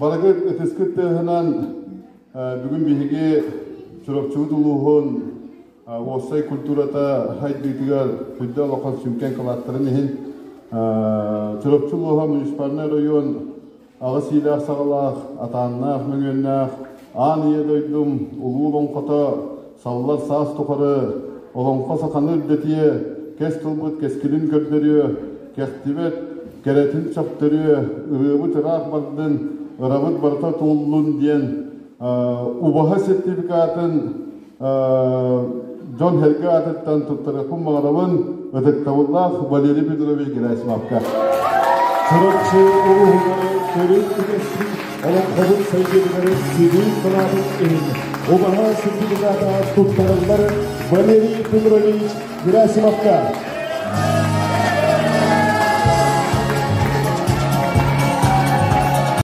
Барыгыт ытыскыт тыаһынан бүгүн биһиги Чурапчыбыт улууһун уопсай культурата хайдыытыгар сүрдэ улахан сүҥкэн кылааттарын иһин Чурапчы улууһа муниципальнай район аҕыс иилээх саҕалаах, атааннаах мөҥүөннээх аан ийэ дойдум улуу олоҥхото саллар саас тухары олоҥхо саханы үрдэтиэ, кэс тылбыт кэскилин көрдөрүө, кэхтибэт кэрэтин сөхтөрүө, ырыабыт ыраах бардын, ырабыт барыта туоллун диэн убаһа сертификатын дьон сэргэ аатыттан туттарыахпын баҕарабын ытыктабыллаах Валерий Петрович Герасимовка. Чурапчы улууһугар төрүт үгэспит олоҥхобут сайдыытыгар сибиир кылаатын иһин убаһа сертификата туттарыллар Валерий Петрович Герасимовка.